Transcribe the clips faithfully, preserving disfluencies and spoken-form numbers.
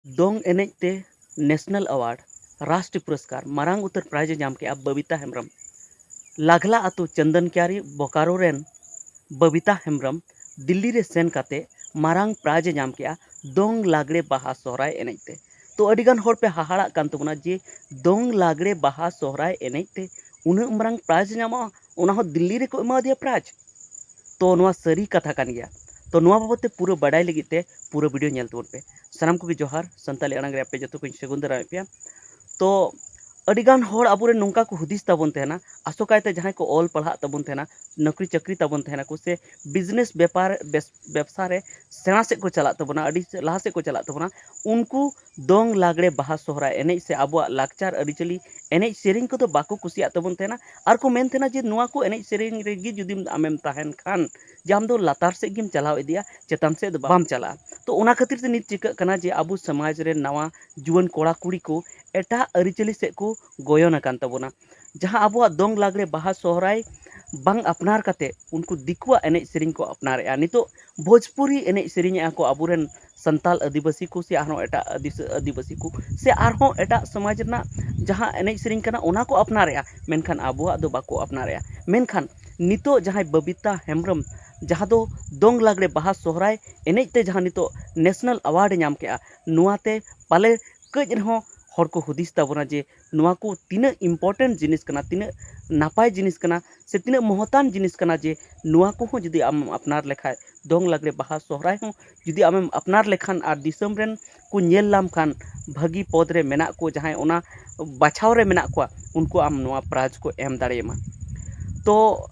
ᱫᱚᱝ ᱮᱱᱮᱡ ᱛᱮ ᱱᱮᱥᱱᱟᱞ ᱟᱣᱟᱨᱰ, ᱨᱟᱥᱴᱨᱤᱭᱚ ᱯᱩᱨᱚᱥᱠᱟᱨ, ᱢᱟᱨᱟᱝ ᱩᱛᱟᱹᱨ ᱯᱨᱟᱭᱤᱡᱽ ᱮ ᱧᱟᱢ ᱠᱮᱫᱼᱟ ᱵᱚᱵᱤᱛᱟ ᱦᱮᱢᱵᱨᱚᱢ᱾ ᱞᱟᱜᱽᱞᱟ ᱟᱹᱛᱩ ᱪᱚᱱᱫᱚᱱ ᱠᱤᱭᱟᱨᱤ ᱵᱳᱠᱟᱨᱳ ᱨᱮᱱ ᱵᱚᱵᱤᱛᱟ ᱦᱮᱢᱵᱨᱚᱢ ᱫᱤᱞᱞᱤ ᱨᱮ ᱥᱮᱱ ᱠᱟᱛᱮ ᱢᱟᱨᱟᱝ ᱯᱨᱟᱭᱤᱡᱽ ᱮ ᱧᱟᱢ ᱠᱮᱫᱼᱟ ᱫᱚᱝ ᱞᱟᱜᱽᱲᱮ ᱵᱟᱦᱟ ᱥᱚᱦᱨᱟᱭ ᱮᱱᱮᱡ ᱛᱮ᱾ ᱛᱚ ᱟᱹᱰᱤᱜᱟᱱ ᱦᱚᱲ ᱯᱮ ᱦᱟᱦᱟᱲᱟᱜ ᱠᱟᱱ ᱛᱟᱵᱚᱱᱟ ᱡᱮ ᱫᱚᱝ ᱞᱟᱜᱽᱲᱮ ᱵᱟᱦᱟ ᱥᱚᱦᱨᱟᱭ ᱮᱱᱮᱡ ᱛᱮ ᱩᱱᱟᱹᱜ ᱢᱟᱨᱟᱝ ᱯᱨᱟᱭᱤᱡᱽ ᱧᱟᱢᱚᱜᱼᱟ, ᱚᱱᱟ ᱦᱚᱸ ᱫᱤᱞᱞᱤ ᱨᱮᱠᱚ ᱮᱢᱟ ᱫᱮᱭᱟ ᱯᱨᱟᱭᱤᱡᱽ᱾ ᱛᱚ ᱱᱚᱣᱟ ᱥᱟᱹᱨᱤ ᱠᱟᱛᱷᱟ ᱠᱟᱱ ᱜᱮᱭᱟ᱾ ᱛᱚ ᱱᱚᱣᱟ ᱵᱟᱵᱚᱫ ᱛᱮ ᱯᱩᱨᱟᱹ ᱵᱟᱰᱟᱭ ᱞᱟᱹᱜᱤᱫ ᱛᱮ ᱯᱩᱨᱟᱹ ᱵᱷᱤᱰᱤᱭᱳ ᱧᱮᱞ ᱛᱟᱵᱚᱱ ᱯᱮ᱾ ᱥᱟᱱᱟᱢ ᱠᱚᱜᱮ ᱡᱚᱦᱟᱨ, ᱥᱟᱱᱛᱟᱞᱤ ᱟᱲᱟᱝ ᱨᱮ ᱟᱯᱮ ᱡᱚᱛᱚ ᱠᱚᱧ ᱥᱟᱹᱜᱩᱱ ᱫᱟᱨᱟᱢᱮᱫ ᱯᱮᱭᱟ᱾ ᱛᱚ ᱟᱹᱰᱤᱜᱟᱱ ᱦᱚᱲ ᱟᱵᱚᱨᱮᱱ ᱱᱚᱝᱠᱟ ᱠᱚ ᱦᱩᱫᱤᱥ ᱛᱟᱵᱚᱱ ᱛᱟᱦᱮᱱᱟ, ᱟᱥᱚᱠᱟᱭᱛᱮ ᱡᱟᱦᱟᱸᱭ ᱠᱚ ᱚᱞ ᱯᱟᱲᱦᱟᱜ ᱛᱟᱵᱚᱱ ᱛᱟᱦᱮᱱᱟ, ᱱᱚᱠᱨᱤ ᱪᱟᱹᱠᱨᱤ ᱛᱟᱵᱚᱱ ᱛᱟᱦᱮᱱᱟ ᱠᱚ, ᱥᱮ ᱵᱤᱡᱽᱱᱮᱥ ᱵᱮᱯᱟᱨ ᱵᱮᱥ-, ᱵᱮᱵᱽᱥᱟ ᱨᱮ ᱥᱮᱬᱟ ᱥᱮᱫ ᱠᱚ ᱪᱟᱞᱟᱜ ᱛᱟᱵᱚᱱᱟ, ᱟᱹᱰᱤ ᱞᱟᱦᱟ ᱥᱮᱫ ᱠᱚ ᱪᱟᱞᱟᱜ ᱛᱟᱵᱚᱱᱟ, ᱩᱱᱠᱩ ᱫᱚᱝ ᱞᱟᱜᱽᱲᱮ ᱵᱟᱦᱟ ᱥᱚᱦᱨᱟᱭ ᱮᱱᱮᱡ ᱥᱮ ᱟᱵᱚᱣᱟᱜ ᱞᱟᱠᱪᱟᱨ ᱟᱹᱨᱤᱪᱟᱹᱞᱤ ᱮᱱᱮᱡ ᱥᱮᱨᱮᱧ ᱠᱚᱫᱚ ᱵᱟᱠᱚ ᱠᱩᱥᱤᱭᱟᱜ ᱛᱟᱵᱚᱱ ᱛᱟᱦᱮᱱᱟ᱾ ᱟᱨ ᱠᱚ ᱢᱮᱱ ᱛᱟᱦᱮᱱᱟ ᱡᱮ ᱱᱚᱣᱟ ᱠᱚ ᱮᱱᱮᱡ ᱥᱮᱨᱮᱧ ᱨᱮᱜᱮ ᱡᱩᱫᱤᱢ ᱟᱢᱮᱢ ᱛᱟᱦᱮᱱ ᱠᱷᱟᱱ ᱡᱮ ᱟᱢ ᱫᱚ ᱞᱟᱛᱟᱨ ᱥᱮᱫ ᱜᱮᱢ ᱪᱟᱞᱟᱣ ᱤᱫᱤᱜᱼᱟ, ᱪᱮᱛᱟᱱ ᱥᱮᱫ ᱫᱚ ᱵᱟᱢ ᱪᱟᱞᱟᱜᱼᱟ᱾ ᱛᱚ ᱚᱱᱟ ᱠᱷᱟᱹᱛᱤᱨ ᱛᱮ ᱱᱤᱛ ᱪᱤᱠᱟᱹᱜ ᱠᱟᱱᱟ ᱡᱮ ᱟᱵᱚ ᱥᱚᱢᱟᱡᱽ ᱨᱮᱱ ᱱᱟᱣᱟ ᱡᱩᱣᱟᱹᱱ ᱠᱚᱲᱟ ᱠᱩᱲᱤ ᱠᱚ ᱮᱴᱟᱜ ᱟᱹᱨᱤᱪᱟᱹᱞᱤ ᱥᱮᱫ ᱠᱚ ᱜᱚᱭᱚᱱ ᱟᱠᱟᱱ ᱛᱟᱵᱚᱱᱟ᱾ ᱡᱟᱦᱟᱸ ᱟᱵᱚᱣᱟᱜ ᱫᱚᱝ ᱞᱟᱜᱽᱲᱮ ᱵᱟᱦᱟ ᱥᱚᱦᱨᱟᱭ ᱵᱟᱝ ᱟᱯᱱᱟᱨ ᱠᱟᱛᱮ ᱩᱱᱠᱩ ᱫᱤᱠᱩᱣᱟᱜ ᱮᱱᱮᱡ ᱥᱮᱨᱮᱧ ᱠᱚ ᱟᱯᱱᱟᱨᱮᱜᱼᱟ᱾ ᱱᱤᱛᱚᱜ ᱵᱷᱳᱡᱽᱯᱩᱨᱤ ᱮᱱᱮᱡ ᱥᱮᱨᱮᱧᱮᱜᱼᱟ ᱠᱚ ᱟᱵᱚᱨᱮᱱ ᱥᱟᱱᱛᱟᱞ ᱟᱹᱫᱤᱵᱟᱹᱥᱤ ᱠᱚ ᱥᱮ ᱟᱨᱦᱚᱸ ᱮᱴᱟᱜ ᱟᱹᱫᱤᱥ-, ᱟᱹᱫᱤᱵᱟᱹᱥᱤ ᱠᱚ ᱥᱮ ᱟᱨᱦᱚᱸ ᱮᱴᱟᱜ ᱥᱚᱢᱟᱡᱽ ᱨᱮᱱᱟᱜ ᱡᱟᱦᱟᱸ ᱮᱱᱮᱡ ᱥᱮᱨᱮᱧ ᱠᱟᱱᱟ ᱚᱱᱟ ᱠᱚ ᱟᱯᱱᱟᱨᱮᱜᱼᱟ, ᱢᱮᱱᱠᱷᱟᱱ ᱟᱵᱚᱣᱟᱜ ᱫᱚ ᱵᱟᱠᱚ ᱟᱯᱱᱟᱨᱮᱜᱼᱟ᱾ ᱢᱮᱱᱠᱷᱟᱱ ᱱᱤᱛᱚᱜ ᱡᱟᱦᱟᱸᱭ ᱵᱚᱵᱤᱛᱟ ᱦᱮᱢᱵᱨᱚᱢ ᱡᱟᱦᱟᱸ ᱫᱚ ᱫᱚᱝ ᱞᱟᱜᱽᱲᱮ ᱵᱟᱦᱟ ᱥᱚᱦᱨᱟᱭ ᱮᱱᱮᱡ ᱛᱮ ᱡᱟᱦᱟᱸ ᱱᱤᱛᱚᱜ ᱱᱮᱥᱱᱟᱞ ᱟᱣᱟᱨᱰ ᱮ ᱧᱟᱢ ᱠᱮᱜᱼᱟ, ᱱᱚᱣᱟᱛᱮ ᱯᱟᱞᱮ ᱠᱟᱹᱡ ᱨᱮᱦᱚᱸ ᱦᱚᱲ ᱠᱚ ᱦᱩᱫᱤᱥ ᱛᱟᱵᱚᱱᱟ ᱡᱮ ᱱᱚᱣᱟ ᱠᱚ ᱛᱤᱱᱟᱹᱜ important ᱡᱤᱱᱤᱥ ᱠᱟᱱᱟ, ᱛᱤᱱᱟᱹᱜ ᱱᱟᱯᱟᱭ ᱡᱤᱱᱤᱥ ᱠᱟᱱᱟ, ᱥᱮ ᱛᱤᱱᱟᱹᱜ ᱢᱚᱦᱚᱛᱟᱱ ᱡᱤᱱᱤᱥ ᱠᱟᱱᱟ ᱡᱮ ᱱᱚᱣᱟ ᱠᱚᱦᱚᱸ ᱡᱩᱫᱤ ᱟᱢᱮᱢ ᱟᱯᱱᱟᱨ ᱞᱮᱠᱷᱟᱡ, ᱫᱚᱝ ᱞᱟᱜᱽᱲᱮ ᱵᱟᱦᱟ ᱥᱚᱦᱨᱟᱭ ᱦᱚᱸ ᱡᱩᱫᱤ ᱟᱢᱮᱢ ᱟᱯᱱᱟᱨ ᱞᱮᱠᱷᱟᱱ ᱟᱨ ᱫᱤᱥᱚᱢ ᱨᱮᱱ ᱠᱚ ᱧᱮᱞ ᱞᱟᱢ ᱠᱷᱟᱱ, ᱵᱷᱟᱹᱜᱤ ᱯᱚᱫᱽ ᱨᱮ ᱢᱮᱱᱟᱜ ᱠᱚ, ᱡᱟᱦᱟᱸᱭ ᱚᱱᱟ ᱵᱟᱪᱷᱟᱣ ᱨᱮ ᱢᱮᱱᱟᱜ ᱠᱚᱣᱟ, ᱩᱱᱠᱩ ᱟᱢ ᱱᱚᱣᱟ ᱯᱨᱟᱭᱤᱡᱽ ᱠᱚ ᱮᱢ ᱫᱟᱲᱮᱭᱟᱢᱟ᱾ ᱛᱚ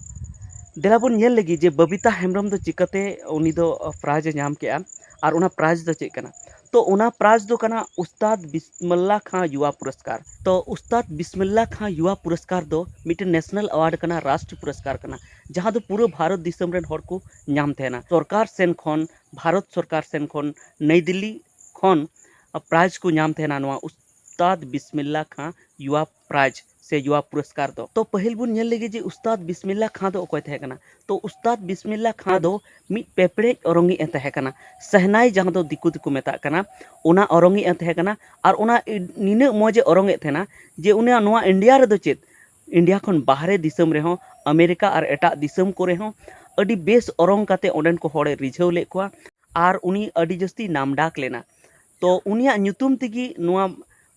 ᱫᱮᱞᱟ ᱵᱚᱱ ᱧᱮᱞ ᱞᱮᱜᱮ ᱡᱮ ᱵᱚᱵᱤᱛᱟ ᱦᱮᱢᱵᱨᱚᱢ ᱫᱚ ᱪᱤᱠᱟᱹᱛᱮ ᱩᱱᱤ ᱫᱚ ᱯᱨᱟᱭᱤᱡᱽ ᱮ ᱧᱟᱢ ᱠᱮᱜᱼᱟ ᱟᱨ ᱚᱱᱟ ᱯᱨᱟᱭᱤᱡᱽ ᱫᱚ ᱪᱮᱫ ᱠᱟᱱᱟ᱾ ᱛᱚ ᱚᱱᱟ ᱯᱨᱟᱭᱤᱡᱽ ᱫᱚ ᱠᱟᱱᱟ ᱩᱥᱛᱟᱫ ᱵᱤᱥᱢᱤᱞᱞᱟ ᱠᱷᱟᱸ ᱭᱩᱣᱟ ᱯᱩᱨᱚᱥᱠᱟᱨ᱾ ᱛᱚ ᱩᱥᱛᱟᱫ ᱵᱤᱥᱢᱤᱞᱞᱟ ᱠᱷᱟᱸ ᱭᱩᱣᱟ ᱯᱩᱨᱚᱥᱠᱟᱨ ᱫᱚ ᱢᱤᱫᱴᱮᱱ ᱱᱮᱥᱱᱟᱞ ᱟᱣᱟᱨᱰ ᱠᱟᱱᱟ, ᱨᱟᱥᱴᱨᱤᱭᱚ ᱯᱩᱨᱚᱥᱠᱟᱨ ᱠᱟᱱᱟ, ᱡᱟᱦᱟᱸ ᱫᱚ ᱯᱩᱨᱟᱹ ᱵᱷᱟᱨᱚᱛ ᱫᱤᱥᱚᱢ ᱨᱮᱱ ᱦᱚᱲ ᱠᱚ ᱧᱟᱢ ᱛᱟᱦᱮᱱᱟ᱾ ᱥᱚᱨᱠᱟᱨ ᱥᱮᱱ ᱠᱷᱚᱱ, ᱵᱷᱟᱨᱚᱛ ᱥᱚᱨᱠᱟᱨ ᱥᱮᱱ ᱠᱷᱚᱱ ᱱᱟᱭ ᱫᱤᱞᱞᱤ ᱠᱷᱚᱱ ᱯᱨᱟᱭᱤᱡᱽ ᱠᱚ ᱧᱟᱢ ᱛᱟᱦᱮᱱᱟ, ᱱᱚᱣᱟ ᱩᱥᱛᱟᱫ ᱵᱤᱥᱢᱤᱞᱞᱟ ᱠᱷᱟᱸ ᱭᱩᱣᱟ ᱯᱨᱟᱭᱤᱡᱽ᱾ ᱛᱮ ᱭᱩᱣᱟ ᱯᱩᱨᱚᱥᱠᱟᱨ ᱫᱚ᱾ ᱛᱚ ᱯᱟᱹᱦᱤᱞ ᱵᱚᱱ ᱧᱮᱞ ᱞᱮᱜᱮ ᱡᱮ ᱩᱥᱛᱟᱫ ᱵᱤᱥᱢᱤᱞᱞᱟ ᱠᱷᱟᱸ ᱫᱚ ᱚᱠᱚᱭ ᱛᱟᱦᱮᱸ ᱠᱟᱱᱟ᱾ ᱛᱚ ᱩᱥᱛᱟᱫ ᱵᱤᱥᱢᱤᱞᱞᱟ ᱠᱷᱟᱸ ᱫᱚ ᱢᱤᱫ ᱯᱮᱯᱲᱮᱡ ᱚᱨᱚᱝᱤᱡ ᱮ ᱛᱟᱦᱮᱸ ᱠᱟᱱᱟ, ᱥᱮᱦᱱᱟᱭ ᱡᱟᱦᱟᱸ ᱫᱚ ᱫᱤᱠᱩ ᱛᱮᱠᱚ ᱢᱮᱛᱟᱜ ᱠᱟᱱᱟ, ᱚᱱᱟ ᱚᱨᱚᱝᱤᱡ ᱮ ᱛᱟᱦᱮᱸ ᱠᱟᱱᱟ᱾ ᱟᱨ ᱚᱱᱟ ᱤ- ᱱᱤᱱᱟᱹᱜ ᱢᱚᱡᱽ ᱮ ᱚᱨᱚᱝ ᱮᱫ ᱛᱟᱦᱮᱱᱟ ᱡᱮ ᱩᱱᱤᱭᱟᱜ ᱱᱚᱣᱟ ᱤᱱᱰᱤᱭᱟ ᱨᱮᱫᱚ ᱪᱮᱫ, ᱤᱱᱰᱤᱭᱟ ᱠᱷᱚᱱ ᱵᱟᱦᱨᱮ ᱫᱤᱥᱚᱢ ᱨᱮᱦᱚᱸ, ᱟᱢᱮᱨᱤᱠᱟ ᱟᱨ ᱮᱴᱟᱜ ᱫᱤᱥᱚᱢ ᱠᱚᱨᱮ ᱦᱚᱸ ᱟᱹᱰᱤ ᱵᱮᱥ ᱚᱨᱚᱝ ᱠᱟᱛᱮ ᱚᱸᱰᱮᱱ ᱠᱚ ᱦᱚᱲᱮ ᱨᱤᱡᱷᱟᱹᱣ ᱞᱮᱫ ᱠᱚᱣᱟ᱾ ᱟᱨ ᱩᱱᱤ ᱟᱹᱰᱤ ᱡᱟᱹᱥᱛᱤ ᱱᱟᱢᱰᱟᱠ ᱞᱮᱱᱟ᱾ ᱛᱚ ᱩᱱᱤᱭᱟᱜ ᱧᱩᱛᱩᱢ ᱛᱮᱜᱮ ᱱᱚᱣᱟ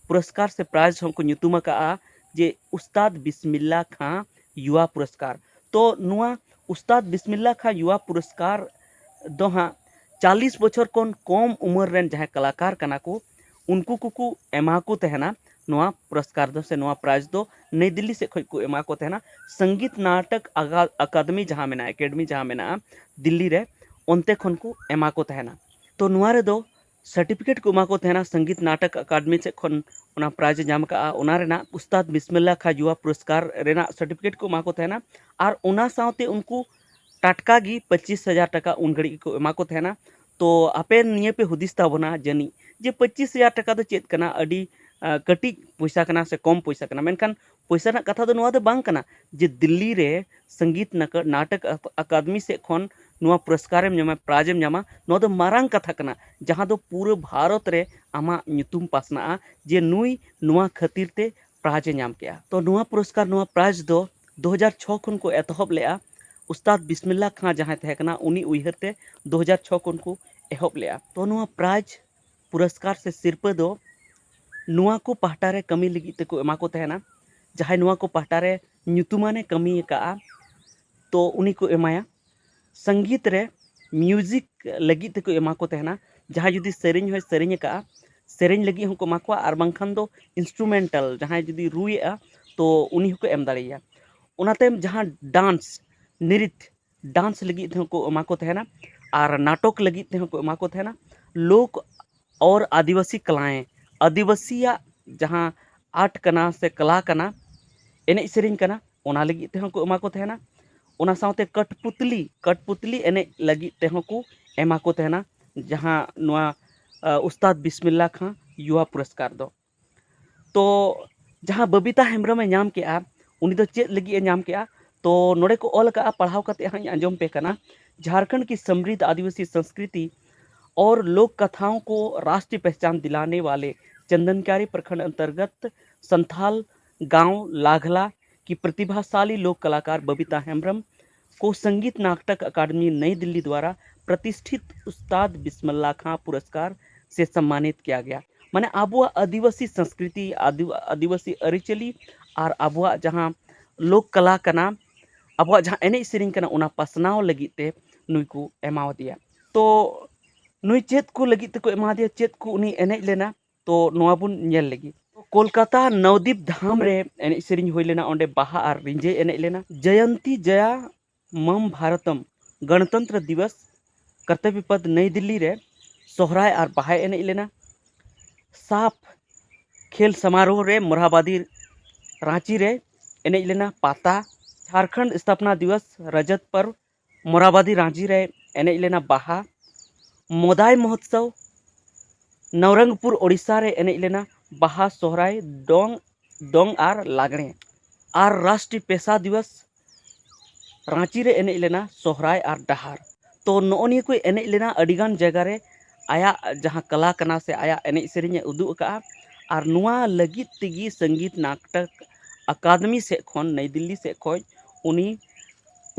ᱯᱩᱨᱚᱥᱠᱟᱨ ᱥᱮ ᱯᱨᱟᱭᱤᱡᱽ ᱦᱚᱸᱠᱚ ᱧᱩᱛᱩᱢ ᱟᱠᱟᱫᱼᱟ ᱡᱮ ᱩᱥᱛᱟᱫ ᱵᱤᱥᱢᱤᱞᱞᱟ ᱠᱷᱟᱸ ᱭᱩᱣᱟ ᱯᱩᱨᱚᱥᱠᱟᱨ᱾ ᱛᱚ ᱱᱚᱣᱟ ᱩᱥᱛᱟᱫ ᱵᱤᱥᱢᱤᱞᱞᱟ ᱠᱷᱟᱸ ᱭᱩᱣᱟ ᱯᱩᱨᱚᱥᱠᱟᱨ ᱫᱚ ᱦᱟᱸᱜ ᱪᱟᱞᱤᱥ ᱵᱚᱪᱷᱚᱨ ᱠᱷᱚᱱ ᱠᱚᱢ ᱩᱢᱮᱨ ᱨᱮᱱ ᱡᱟᱦᱟᱸᱭ ᱠᱟᱞᱟᱠᱟᱨ ᱠᱟᱱᱟ ᱠᱚ, ᱩᱱᱠᱩ ᱠᱚᱠᱚ ᱮᱢᱟ ᱠᱚ ᱛᱟᱦᱮᱱᱟ ᱱᱚᱣᱟ ᱯᱩᱨᱚᱥᱠᱟᱨ ᱫᱚ, ᱥᱮ ᱱᱚᱣᱟ ᱯᱨᱟᱭᱤᱡᱽ ᱫᱚ ᱱᱟᱭ ᱫᱤᱞᱞᱤ ᱥᱮᱫ ᱠᱷᱚᱱ ᱠᱚ ᱮᱢᱟ ᱠᱚ ᱛᱟᱦᱮᱱᱟ᱾ ᱥᱚᱝᱜᱤᱛ ᱱᱟᱴᱚᱠ ᱟᱜᱟ- ᱟᱠᱟᱫᱮᱢᱤ ᱡᱟᱦᱟᱸ ᱢᱮᱱᱟᱜᱼᱟ, ᱮᱠᱟᱰᱮᱢᱤ ᱡᱟᱦᱟᱸ ᱢᱮᱱᱟᱜᱼᱟ ᱫᱤᱞᱞᱤ ᱨᱮ, ᱚᱱᱛᱮ ᱠᱷᱚᱱ ᱠᱚ ᱮᱢᱟ ᱠᱚ ᱛᱟᱦᱮᱱᱟ᱾ ᱛᱚ ᱱᱚᱣᱟ ᱨᱮᱫᱚ ᱥᱟᱨᱴᱤᱯᱷᱤᱠᱮᱴ ᱠᱚ ᱮᱢᱟ ᱠᱚ ᱛᱟᱦᱮᱱᱟ ᱥᱚᱝᱜᱤᱛ ᱱᱟᱴᱚᱠ ᱟᱠᱟᱫᱮᱢᱤ ᱥᱮᱫ ᱠᱷᱚᱱ, ᱚᱱᱟ ᱯᱨᱟᱭᱤᱡᱽ ᱮ ᱧᱟᱢ ᱟᱠᱟᱫᱼᱟ, ᱚᱱᱟ ᱨᱮᱱᱟᱜ ᱩᱥᱛᱟᱫ ᱵᱤᱥᱢᱤᱞᱞᱟ ᱠᱷᱟᱸ ᱭᱩᱣᱟ ᱯᱩᱨᱚᱥᱠᱟᱨ ᱨᱮᱱᱟᱜ ᱥᱟᱨᱴᱤᱯᱷᱤᱠᱮᱴ ᱠᱚ ᱮᱢᱟ ᱠᱚ ᱛᱟᱦᱮᱱᱟ᱾ ᱟᱨ ᱚᱱᱟ ᱥᱟᱶᱛᱮ ᱩᱱᱠᱩ ᱴᱟᱴᱠᱟ ᱜᱮ ᱯᱚᱸᱪᱤᱥ ᱦᱟᱡᱟᱨ ᱴᱟᱠᱟ ᱩᱱ ᱜᱷᱟᱹᱲᱤᱡ ᱜᱮᱠᱚ ᱮᱢᱟ ᱠᱚ ᱛᱟᱦᱮᱱᱟ᱾ ᱛᱚ ᱟᱯᱮ ᱱᱤᱭᱟᱹ ᱯᱮ ᱦᱩᱫᱤᱥ ᱛᱟᱵᱚᱱᱟ ᱡᱟᱹᱱᱤᱡ ᱡᱮ ᱯᱚᱸᱪᱤᱥ ᱦᱟᱡᱟᱨ ᱴᱟᱠᱟ ᱫᱚ ᱪᱮᱫ ᱠᱟᱱᱟ, ᱟᱹᱰᱤ ᱟᱸ, ᱠᱟᱹᱴᱤᱡ ᱯᱚᱭᱥᱟ ᱠᱟᱱᱟ ᱥᱮ ᱠᱚᱢ ᱯᱚᱭᱥᱟ ᱠᱟᱱᱟ, ᱢᱮᱱᱠᱷᱟᱱ ᱯᱚᱭᱥᱟ ᱨᱮᱱᱟᱜ ᱠᱟᱛᱷᱟ ᱫᱚ ᱱᱚᱣᱟ ᱫᱚ ᱵᱟᱝ ᱠᱟᱱᱟ ᱡᱮ ᱫᱤᱞᱞᱤ ᱨᱮ ᱥᱚᱝᱜᱤᱛ ᱱᱟᱠ- ᱱᱟᱴᱚᱠ ᱟᱠ- ᱟᱠᱟᱫᱮᱢᱤ ᱥᱮᱫ ᱠᱷᱚᱱ ᱱᱚᱣᱟ ᱯᱩᱨᱚᱥᱠᱟᱨᱮᱢ ᱧᱟᱢᱟ, ᱯᱨᱟᱭᱤᱡᱽ ᱮᱢ ᱧᱟᱢᱟ, ᱱᱚᱣᱟ ᱫᱚ ᱢᱟᱨᱟᱝ ᱠᱟᱛᱷᱟ ᱠᱟᱱᱟ, ᱡᱟᱦᱟᱸ ᱫᱚ ᱯᱩᱨᱟᱹ ᱵᱷᱟᱨᱚᱛ ᱨᱮ ᱟᱢᱟᱜ ᱧᱩᱛᱩᱢ ᱯᱟᱥᱱᱟᱜᱼᱟ ᱡᱮ ᱱᱩᱭ ᱱᱚᱣᱟ ᱠᱷᱟᱹᱛᱤᱨ ᱛᱮ ᱯᱨᱟᱭᱤᱡᱽ ᱮ ᱧᱟᱢ ᱠᱮᱜᱼᱟ᱾ ᱛᱚ ᱱᱚᱣᱟ ᱯᱩᱨᱚᱥᱠᱟᱨ, ᱱᱚᱣᱟ ᱯᱨᱟᱭᱤᱡᱽ ᱫᱚ ᱫᱩ ᱦᱟᱡᱟᱨ ᱪᱷᱚ ᱠᱷᱚᱱ ᱠᱚ ᱮᱛᱚᱦᱚᱵ ᱞᱮᱜᱼᱟ᱾ ᱩᱥᱛᱟᱫ ᱵᱤᱥᱢᱤᱞᱞᱟ ᱠᱷᱟᱸ ᱡᱟᱦᱟᱸᱭ ᱛᱟᱦᱮᱸ ᱠᱟᱱᱟ, ᱩᱱᱤ ᱩᱭᱦᱟᱹᱨ ᱛᱮ ᱫᱩ ᱦᱟᱡᱟᱨ ᱪᱷᱚ ᱠᱷᱚᱱ ᱠᱚ ᱮᱦᱚᱵ ᱞᱮᱜᱼᱟ᱾ ᱛᱚ ᱱᱚᱣᱟ ᱯᱨᱟᱭᱤᱡᱽ ᱯᱩᱨᱚᱥᱠᱟᱨ ᱥᱮ ᱥᱤᱨᱯᱟᱹ ᱫᱚ ᱱᱚᱣᱟ ᱠᱚ ᱯᱟᱦᱴᱟ ᱨᱮ ᱠᱟᱹᱢᱤ ᱞᱟᱹᱜᱤᱫ ᱛᱮᱠᱚ ᱮᱢᱟ ᱠᱚ ᱛᱟᱦᱮᱱᱟ᱾ ᱡᱟᱦᱟᱸᱭ ᱱᱚᱣᱟ ᱠᱚ ᱯᱟᱦᱴᱟ ᱨᱮ ᱧᱩᱛᱩᱢᱟᱱᱮ ᱠᱟᱹᱢᱤ ᱟᱠᱟᱫᱼᱟ, ᱛᱚ ᱩᱱᱤ ᱠᱚ ᱮᱢᱟᱭᱟ᱾ ᱥᱚᱝᱜᱤᱛ ᱨᱮ ᱢᱤᱭᱩᱡᱤᱠ ᱞᱟᱹᱜᱤᱫ ᱛᱮᱠᱚ ᱮᱢᱟ ᱠᱚ ᱛᱟᱦᱮᱱᱟ᱾ ᱡᱟᱦᱟᱸᱭ ᱡᱩᱫᱤ ᱥᱮᱨᱮᱧ ᱦᱚᱸᱭ ᱥᱮᱨᱮᱧ ᱟᱠᱟᱫᱼᱟ, ᱥᱮᱨᱮᱧ ᱞᱟᱹᱜᱤᱫ ᱦᱚᱸᱠᱚ ᱮᱢᱟ ᱠᱚᱣᱟ, ᱟᱨ ᱵᱟᱝᱠᱷᱟᱱ ᱫᱚ ᱤᱱᱥᱴᱨᱩᱢᱮᱱᱴᱟᱞ, ᱡᱟᱦᱟᱸᱭ ᱡᱩᱫᱤ ᱨᱩᱭᱮᱫᱼᱟ, ᱛᱚ ᱩᱱᱤ ᱦᱚᱸᱠᱚ ᱮᱢ ᱫᱟᱲᱮᱭᱟᱭᱟ᱾ ᱚᱱᱟ ᱛᱟᱭᱚᱢ ᱡᱟᱦᱟᱸ ᱰᱟᱱᱥ, ᱱᱤᱨᱤᱛ, ᱰᱟᱱᱥ ᱞᱟᱹᱜᱤᱫ ᱛᱮᱦᱚᱸ ᱠᱚ ᱮᱢᱟ ᱠᱚ ᱛᱟᱦᱮᱱᱟ, ᱟᱨ ᱱᱟᱴᱚᱠ ᱞᱟᱹᱜᱤᱫ ᱛᱮᱦᱚᱸ ᱠᱚ ᱮᱢᱟ ᱠᱚ ᱛᱟᱦᱮᱱᱟ᱾ ᱞᱳᱠ ᱟᱨ ᱟᱹᱫᱤᱵᱟᱹᱥᱤ ᱠᱟᱞᱟᱭᱮᱸ, ᱟᱹᱫᱤᱵᱟᱹᱥᱤᱭᱟᱜ ᱡᱟᱦᱟᱸ ᱟᱨᱴ ᱠᱟᱱᱟ ᱥᱮ ᱠᱟᱞᱟ ᱠᱟᱱᱟ, ᱮᱱᱮᱡ ᱥᱮᱨᱮᱧ ᱠᱟᱱᱟ, ᱚᱱᱟ ᱞᱟᱹᱜᱤᱫ ᱛᱮᱦᱚᱸ ᱠᱚ ᱮᱢᱟ ᱠᱚ ᱛᱟᱦᱮᱱᱟ᱾ ᱚᱱᱟ ᱥᱟᱶᱛᱮ ᱠᱟᱴᱯᱩᱛᱞᱤ, ᱠᱟᱴᱯᱩᱛᱞᱤ ᱮᱱᱮᱡ ᱞᱟᱹᱜᱤᱫ ᱛᱮᱦᱚᱸ ᱠᱚ ᱮᱢᱟ ᱠᱚ ᱛᱟᱦᱮᱱᱟ, ᱡᱟᱦᱟᱸ ᱱᱚᱣᱟ, ᱟ, ᱩᱥᱛᱟᱫ ᱵᱤᱥᱢᱤᱞᱞᱟ ᱠᱷᱟᱸ ᱭᱩᱣᱟ ᱯᱩᱨᱚᱥᱠᱟᱨ ᱫᱚ᱾ ᱛᱚ ᱡᱟᱦᱟᱸ ᱵᱚᱵᱤᱛᱟ ᱦᱮᱢᱵᱨᱚᱢᱮ ᱧᱟᱢ ᱠᱮᱜᱼᱟ, ᱩᱱᱤ ᱫᱚ ᱪᱮᱫ ᱞᱟᱹᱜᱤᱫ ᱮ ᱧᱟᱢ ᱠᱮᱜᱼᱟ? ᱛᱚ ᱱᱚᱰᱮ ᱠᱚ ᱚᱞ ᱟᱠᱟᱫᱼᱟ, ᱯᱟᱲᱦᱟᱣ ᱠᱟᱛᱮ ᱦᱟᱸᱜ ᱤᱧ ᱟᱸᱡᱚᱢ ᱯᱮ ᱠᱟᱱᱟ᱾ झारखंड की समृद्ध आदिवासी संस्कृति और लोक कथाओं को राष्ट्रीय पहचान दिलाने वाले चंदनकारी प्रखंड अंतर्गत संथाल गांव लाघला की प्रतिभाशाली लोक कलाकार बबीता हेम्ब्रम को संगीत नाटक अकादमी नई दिल्ली द्वारा प्रतिष्ठित उस्ताद बिस्मिल्ला खां पुरस्कार से सम्मानित किया गया। ᱢᱟᱱᱮ ᱟᱵᱚᱣᱟᱜ ᱟᱹᱫᱤᱵᱟᱹᱥᱤ ᱥᱚᱝᱥᱠᱨᱤᱛᱤ, ᱟᱹᱫᱤ- ᱟᱹᱫᱤᱵᱟᱹᱥᱤ ᱟᱹᱨᱤᱪᱟᱹᱞᱤ ᱟᱨ ᱟᱵᱚᱣᱟᱜ ᱡᱟᱦᱟᱸ ᱞᱳᱠ ᱠᱟᱞᱟ ᱠᱟᱱᱟ, ᱟᱵᱚᱣᱟᱜ ᱡᱟᱦᱟᱸ ᱮᱱᱮᱡ ᱥᱮᱨᱮᱧ ᱠᱟᱱᱟ, ᱚᱱᱟ ᱯᱟᱥᱱᱟᱣ ᱞᱟᱹᱜᱤᱫ ᱛᱮ ᱱᱩᱭ ᱠᱚ ᱮᱢᱟᱣᱟᱫᱮᱭᱟ᱾ ᱛᱚ ᱱᱩᱭ ᱪᱮᱫ ᱠᱚ ᱞᱟᱹᱜᱤᱫ ᱛᱮᱠᱚ ᱮᱢᱟᱫᱮᱭᱟ, ᱪᱮᱫ ᱠᱚ ᱩᱱᱤ ᱮᱱᱮᱡ ᱞᱮᱱᱟ, ᱛᱚ ᱱᱚᱣᱟ ᱵᱚᱱ ᱧᱮᱞ ᱞᱮᱜᱮ᱾ ᱠᱳᱞᱠᱟᱛᱟ ᱱᱚᱣᱫᱤᱯ ᱫᱷᱟᱢ ᱨᱮ ᱮᱱᱮᱡ ᱥᱮᱨᱮᱧ ᱦᱩᱭ ᱞᱮᱱᱟ, ᱚᱸᱰᱮ ᱵᱟᱦᱟ ᱟᱨ ᱨᱤᱸᱡᱟᱹᱭ ᱮᱱᱮᱡ ᱞᱮᱱᱟ᱾ ᱡᱚᱭᱚᱱᱛᱤ ᱡᱚᱭᱟ ᱢᱚᱢ ᱵᱷᱟᱨᱚᱛᱚᱢ, ᱜᱚᱱᱚᱛᱚᱱᱛᱨᱚ ᱫᱤᱵᱚᱥ, ᱠᱚᱨᱛᱚᱵᱽᱵᱚ ᱯᱚᱫᱷ, ᱱᱟᱭ ᱫᱤᱞᱞᱤ ᱨᱮ ᱥᱚᱦᱨᱟᱭ ᱟᱨ ᱵᱟᱦᱟᱭ ᱮᱱᱮᱡ ᱞᱮᱱᱟ᱾ ᱥᱟᱯ ᱠᱷᱮᱞ ᱥᱚᱢᱟᱨᱳᱦ ᱨᱮ ᱢᱚᱨᱟᱵᱟᱫᱤ ᱨᱟᱸᱪᱤ ᱨᱮ ᱮᱱᱮᱡ ᱞᱮᱱᱟ᱾ ᱯᱟᱛᱟ, ᱡᱷᱟᱨᱠᱷᱚᱸᱰ ᱥᱛᱷᱟᱯᱱᱟ ᱫᱤᱵᱚᱥ, ᱨᱚᱡᱚᱛ ᱯᱚᱨᱵᱽ, ᱢᱚᱨᱟᱵᱟᱫᱤ ᱨᱟᱸᱪᱤ ᱨᱮ ᱮᱱᱮᱡ ᱞᱮᱱᱟ᱾ ᱵᱟᱦᱟ, ᱢᱚᱫᱟᱭ ᱢᱚᱦᱳᱛᱥᱚᱵᱽ, ᱱᱚᱣᱨᱚᱝᱜᱽᱯᱩᱨ ᱳᱰᱤᱥᱟ ᱨᱮ ᱮᱱᱮᱡ ᱞᱮᱱᱟ᱾ ᱵᱟᱦᱟ, ᱥᱚᱦᱨᱟᱭ, ᱫᱚᱝ, ᱫᱚᱝ ᱟᱨ ᱞᱟᱜᱽᱬᱮ᱾ ᱟᱨ ᱨᱟᱥᱴᱨᱤᱭ ᱯᱮᱥᱟ ᱫᱤᱵᱚᱥ, ᱨᱟᱸᱪᱤ ᱨᱮ ᱮᱱᱮᱡ ᱞᱮᱱᱟ ᱥᱚᱦᱨᱟᱭ ᱟᱨ ᱰᱟᱦᱟᱨ᱾ ᱛᱚ ᱱᱚᱜᱼᱚ ᱱᱤᱭᱟᱹ ᱠᱚᱭ ᱮᱱᱮᱡ ᱞᱮᱱᱟ ᱟᱹᱰᱤᱜᱟᱱ ᱡᱟᱭᱜᱟ ᱨᱮ, ᱟᱭᱟᱜ ᱡᱟᱦᱟᱸ ᱠᱟᱞᱟ ᱠᱟᱱᱟ ᱥᱮ ᱟᱭᱟᱜ ᱮᱱᱮᱡ ᱥᱮᱨᱮᱧ ᱮ ᱩᱫᱩᱜ ᱟᱠᱟᱫᱼᱟ᱾ ᱟᱨ ᱱᱚᱣᱟ ᱞᱟᱹᱜᱤᱫ ᱛᱮᱜᱮ ᱥᱚᱝᱜᱤᱛ ᱱᱟᱴᱚᱠ ᱟᱠᱟᱫᱮᱢᱤ ᱥᱮᱫ ᱠᱷᱚᱱ, ᱱᱟᱭ ᱫᱤᱞᱞᱤ ᱥᱮᱫ ᱠᱷᱚᱱ ᱩᱱᱤ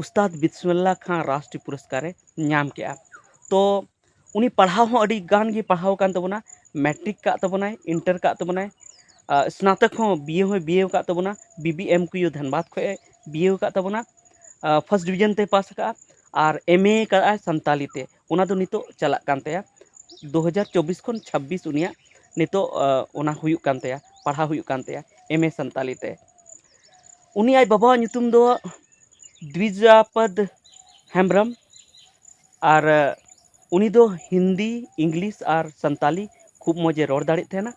ᱩᱥᱛᱟᱫ ᱵᱤᱥᱢᱤᱞᱞᱟ ᱠᱷᱟᱱ ᱨᱟᱥᱴᱨᱤᱭ ᱯᱩᱨᱚᱥᱠᱟᱨᱮ ᱧᱟᱢ ᱠᱮᱜᱼᱟ᱾ ᱛᱚ ᱩᱱᱤ ᱯᱟᱲᱦᱟᱣ ᱦᱚᱸ ᱟᱹᱰᱤ ᱜᱟᱱ ᱜᱮ ᱯᱟᱲᱦᱟᱣ ᱟᱠᱟᱱ ᱛᱟᱵᱚᱱᱟ, ᱢᱮᱴᱨᱤᱠ ᱠᱟᱜ ᱛᱟᱵᱚᱱᱟᱭ, ᱤᱱᱴᱟᱨ ᱠᱟᱜ ᱛᱟᱵᱚᱱᱟᱭ, ᱟᱨ ᱥᱱᱟᱛᱚᱠ ᱦᱚᱸ, ᱵᱤ ᱮ ᱦᱚᱸᱭ ᱵᱤ ᱮ ᱟᱠᱟᱫ ᱛᱟᱵᱚᱱᱟ, ᱵᱤ ᱵᱤ ᱮᱢ ᱠᱚ ᱭᱩ ᱫᱷᱟᱱᱵᱟᱫᱽ ᱠᱷᱚᱱ ᱮ ᱵᱤ ᱮ ᱟᱠᱟᱫ ᱛᱟᱵᱚᱱᱟ᱾ ᱯᱷᱟᱥᱴ ᱰᱤᱵᱤᱡᱚᱱ ᱛᱮ ᱯᱟᱥ ᱟᱠᱟᱫᱼᱟ᱾ ᱟᱨ ᱮᱢ ᱮ ᱟᱠᱟᱫᱼᱟᱭ ᱥᱟᱱᱛᱟᱞᱤ ᱛᱮ, ᱚᱱᱟ ᱫᱚ ᱱᱤᱛᱚᱜ ᱪᱟᱞᱟᱜ ᱠᱟᱱ ᱛᱟᱭᱟ᱾ ᱫᱩ ᱦᱟᱡᱟᱨ ᱪᱚᱵᱵᱤᱥ ᱠᱷᱚᱱ ᱪᱷᱟᱵᱵᱤᱥ ᱩᱱᱤᱭᱟᱜ ᱱᱤᱛᱚᱜ ᱚᱱᱟ ᱦᱩᱭᱩᱜ ᱠᱟᱱ ᱛᱟᱭᱟ, ᱯᱟᱲᱦᱟᱣ ᱦᱩᱭᱩᱜ ᱠᱟᱱ ᱛᱟᱭᱟ, ᱮᱢ ᱮ ᱥᱟᱱᱛᱟᱞᱤ ᱛᱮ᱾ ᱩᱱᱤ ᱟᱡ ᱵᱟᱵᱟᱣᱟᱜ ᱧᱩᱛᱩᱢ ᱫᱚ ᱫᱣᱤᱡᱟᱯᱚᱫ ᱦᱮᱢᱵᱨᱚᱢ᱾ ᱟᱨ ᱩᱱᱤ ᱫᱚ ᱦᱤᱱᱫᱤ, ᱤᱝᱞᱤᱥ ᱟᱨ ᱥᱟᱱᱛᱟᱞᱤ ᱠᱷᱩᱵ ᱢᱚᱡᱽ ᱮ ᱨᱚᱲ ᱫᱟᱲᱮᱭᱟᱜ ᱛᱟᱦᱮᱱᱟ᱾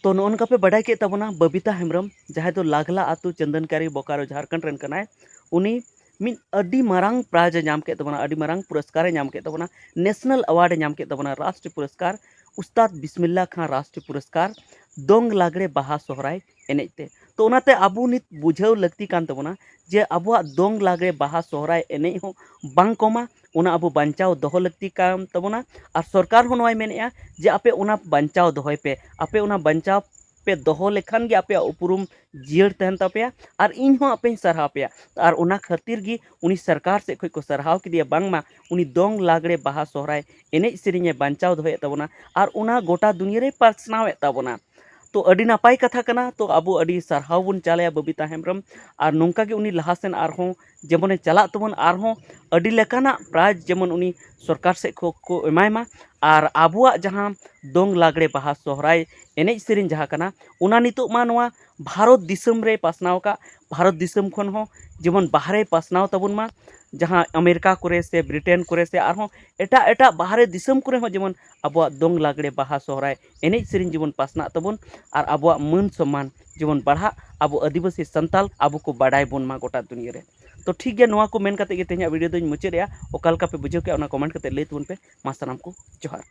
ᱛᱚ ᱱᱚᱜᱼᱚ ᱱᱚᱝᱠᱟ ᱯᱮ ᱵᱟᱰᱟᱭ ᱠᱮᱫ ᱛᱟᱵᱚᱱᱟ, ᱵᱚᱵᱤᱛᱟ ᱦᱮᱢᱵᱨᱚᱢ, ᱡᱟᱦᱟᱸᱭ ᱫᱚ ᱞᱟᱜᱽᱞᱟ ᱟᱹᱛᱩ, ᱪᱚᱱᱫᱚᱱᱠᱟᱨᱤ, ᱵᱳᱠᱟᱨᱳ, ᱡᱷᱟᱲᱠᱷᱚᱸᱰ ᱨᱮᱱ ᱠᱟᱱᱟᱭ, ᱩᱱᱤ ᱢᱤᱫ ᱟᱹᱰᱤ ᱢᱟᱨᱟᱝ ᱯᱨᱟᱭᱤᱡᱽ ᱮ ᱧᱟᱢ ᱠᱮᱫ ᱛᱟᱵᱚᱱᱟ, ᱟᱹᱰᱤ ᱢᱟᱨᱟᱝ ᱯᱩᱨᱚᱥᱠᱟᱨ ᱮ ᱧᱟᱢ ᱠᱮᱫ ᱛᱟᱵᱚᱱᱟ, ᱱᱮᱥᱱᱟᱞ ᱮᱣᱟᱨᱰ ᱮ ᱧᱟᱢ ᱠᱮᱫ ᱛᱟᱵᱚᱱᱟ, ᱨᱟᱥᱴᱨᱤᱭ ᱯᱩᱨᱚᱥᱠᱟᱨ, ᱩᱥᱛᱟᱫ ᱵᱤᱥᱢᱤᱞᱞᱟ ᱠᱷᱟᱱ ᱨᱟᱥᱴᱨᱤᱭ ᱯᱩᱨᱚᱥᱠᱟᱨ᱾ ᱫᱚᱝ ᱞᱟᱜᱽᱲᱮ ᱵᱟᱦᱟ ᱥᱚᱦᱨᱟᱭ ᱮᱱᱮᱡ ᱛᱮ᱾ ᱛᱚ ᱚᱱᱟᱛᱮ ᱟᱵᱚ ᱱᱤᱛ ᱵᱩᱡᱷᱟᱹᱣ ᱞᱟᱹᱠᱛᱤ ᱠᱟᱱ ᱛᱟᱵᱚᱱᱟ ᱡᱮ ᱟᱵᱚᱣᱟᱜ ᱫᱚᱝ ᱞᱟᱜᱽᱲᱮ ᱵᱟᱦᱟ ᱥᱚᱦᱨᱟᱭ ᱮᱱᱮᱡ ᱦᱚᱸ ᱵᱟᱝ ᱠᱚᱢᱟ, ᱚᱱᱟ ᱟᱵᱚ ᱵᱟᱧᱪᱟᱣ ᱫᱚᱦᱚ ᱞᱟᱹᱠᱛᱤ ᱠᱟᱱ ᱛᱟᱵᱚᱱᱟ᱾ ᱟᱨ ᱥᱚᱨᱠᱟᱨ ᱦᱚᱸ ᱱᱚᱣᱟᱭ ᱢᱮᱱᱮᱫᱼᱟ ᱡᱮ ᱟᱯᱮ ᱚᱱᱟ ᱵᱟᱧᱪᱟᱣ ᱫᱚᱦᱚᱭ ᱯᱮ, ᱟᱯᱮ ᱚᱱᱟ ᱵᱟᱧᱪᱟᱣ ᱯᱮ ᱫᱚᱦᱚ ᱞᱮᱠᱷᱟᱱ ᱜᱮ ᱟᱯᱮᱭᱟᱜ ᱩᱯᱨᱩᱢ ᱡᱤᱭᱟᱹᱲ ᱛᱟᱦᱮᱱ ᱛᱟᱯᱮᱭᱟ ᱟᱨ ᱤᱧ ᱦᱚᱸ ᱟᱯᱮᱧ ᱥᱟᱨᱦᱟᱣ ᱯᱮᱭᱟ᱾ ᱟᱨ ᱚᱱᱟ ᱠᱷᱟᱹᱛᱤᱨ ᱜᱮ ᱩᱱᱤ ᱥᱚᱨᱠᱟᱨ ᱥᱮᱫ ᱠᱷᱚᱱ ᱠᱚ ᱥᱟᱨᱦᱟᱣ ᱠᱮᱫᱮᱭᱟ, ᱵᱟᱝᱢᱟ ᱩᱱᱤ ᱫᱚᱝ ᱞᱟᱜᱽᱲᱮ ᱵᱟᱦᱟ ᱥᱚᱦᱨᱟᱭ ᱮᱱᱮᱡ ᱥᱮᱨᱮᱧ ᱮ ᱵᱟᱧᱪᱟᱣ ᱫᱚᱦᱚᱭᱮᱫ ᱛᱟᱵᱚᱱᱟ ᱟᱨ ᱚᱱᱟ ᱜᱚᱴᱟ ᱫᱩᱱᱤᱭᱟᱹ ᱨᱮᱭ ᱯᱟᱥᱱᱟᱣᱮᱫ ᱛᱟᱵᱚᱱᱟ᱾ ᱛᱚ ᱟᱹᱰᱤ ᱱᱟᱯᱟᱭ ᱠᱟᱛᱷᱟ ᱠᱟᱱᱟ, ᱛᱚ ᱟᱵᱚ ᱟᱹᱰᱤ ᱥᱟᱨᱦᱟᱣ ᱵᱚᱱ ᱪᱟᱞᱮᱭᱟ ᱵᱚᱵᱤᱛᱟ ᱦᱮᱢᱵᱨᱚᱢ᱾ ᱟᱨ ᱱᱚᱝᱠᱟ ᱜᱮ ᱩᱱᱤ ᱞᱟᱦᱟ ᱥᱮᱱ ᱟᱨᱦᱚᱸ ᱡᱮᱢᱚᱱᱮ ᱪᱟᱞᱟᱜ ᱛᱟᱵᱚᱱ, ᱟᱨᱦᱚᱸ ᱟᱹᱰᱤ ᱞᱮᱠᱟᱱᱟᱜ ᱯᱨᱟᱭᱤᱡᱽ ᱡᱮᱢᱚᱱ ᱩᱱᱤ ᱥᱚᱨᱠᱟᱨ ᱥᱮᱫ ᱠᱷᱚᱱ ᱠᱚ ᱮᱢᱟᱭ ᱢᱟ᱾ ᱟᱨ ᱟᱵᱚᱣᱟᱜ ᱡᱟᱦᱟᱸ ᱫᱚᱝ ᱞᱟᱜᱽᱲᱮ ᱵᱟᱦᱟ ᱥᱚᱦᱨᱟᱭ ᱮᱱᱮᱡ ᱥᱮᱨᱮᱧ ᱡᱟᱦᱟᱸ ᱠᱟᱱᱟ, ᱚᱱᱟ ᱱᱤᱛᱚᱜ ᱢᱟ ᱱᱚᱣᱟ ᱵᱷᱟᱨᱚᱛ ᱫᱤᱥᱚᱢ ᱨᱮ ᱯᱟᱥᱱᱟᱣ ᱟᱠᱟᱫ, ᱵᱷᱟᱨᱚᱛ ᱫᱤᱥᱚᱢ ᱠᱷᱚᱱ ᱦᱚᱸ ᱡᱮᱢᱚᱱ ᱵᱟᱦᱨᱮ ᱯᱟᱥᱱᱟᱣ ᱛᱟᱵᱚᱱ ᱢᱟ, ᱡᱟᱦᱟᱸ ᱟᱢᱮᱨᱤᱠᱟ ᱠᱚᱨᱮ ᱥᱮ ᱵᱨᱤᱴᱮᱱ ᱠᱚᱨᱮ ᱥᱮ ᱟᱨᱦᱚᱸ ᱮᱴᱟᱜ ᱮᱴᱟᱜ ᱵᱟᱦᱨᱮ ᱫᱤᱥᱚᱢ ᱠᱚᱨᱮ ᱦᱚᱸ ᱡᱮᱢᱚᱱ ᱟᱵᱚᱣᱟᱜ ᱫᱚᱝ ᱞᱟᱜᱽᱲᱮ ᱵᱟᱦᱟ ᱥᱚᱦᱨᱟᱭ ᱮᱱᱮᱡ ᱥᱮᱨᱮᱧ ᱡᱮᱢᱚᱱ ᱯᱟᱥᱱᱟᱜ ᱛᱟᱵᱚᱱ ᱟᱨ ᱟᱵᱚᱣᱟᱜ ᱢᱟᱹᱱ ᱥᱚᱢᱢᱟᱱ ᱡᱮᱢᱚᱱ ᱵᱟᱲᱦᱟᱜ, ᱟᱵᱚ ᱟᱹᱫᱤᱵᱟᱹᱥᱤ ᱥᱟᱱᱛᱟᱞ ᱟᱵᱚ ᱠᱚ ᱵᱟᱰᱟᱭ ᱵᱚᱱ ᱢᱟ ᱜᱚᱴᱟ ᱫᱩᱱᱤᱭᱟᱹ ᱨᱮ᱾ ᱛᱚ ᱴᱷᱤᱠ ᱜᱮᱭᱟ, ᱱᱚᱣᱟ ᱠᱚ ᱢᱮᱱ ᱠᱟᱛᱮ ᱜᱮ ᱛᱮᱦᱮᱧᱟᱜ ᱵᱷᱤᱰᱤᱭᱳ ᱫᱚᱧ ᱢᱩᱪᱟᱹᱫ ᱮᱜᱼᱟ᱾ ᱚᱠᱟ ᱞᱮᱠᱟ ᱯᱮ ᱵᱩᱡᱷᱟᱹᱣ ᱠᱮᱜᱼᱟ, ᱚᱱᱟ ᱠᱚᱢᱮᱱᱴ ᱠᱟᱛᱮ ᱞᱟᱹᱭ ᱛᱟᱵᱚᱱ ᱯᱮ᱾ ᱢᱟ ᱥᱟᱱᱟᱢ ᱠᱚ ᱡᱚᱦᱟᱨ᱾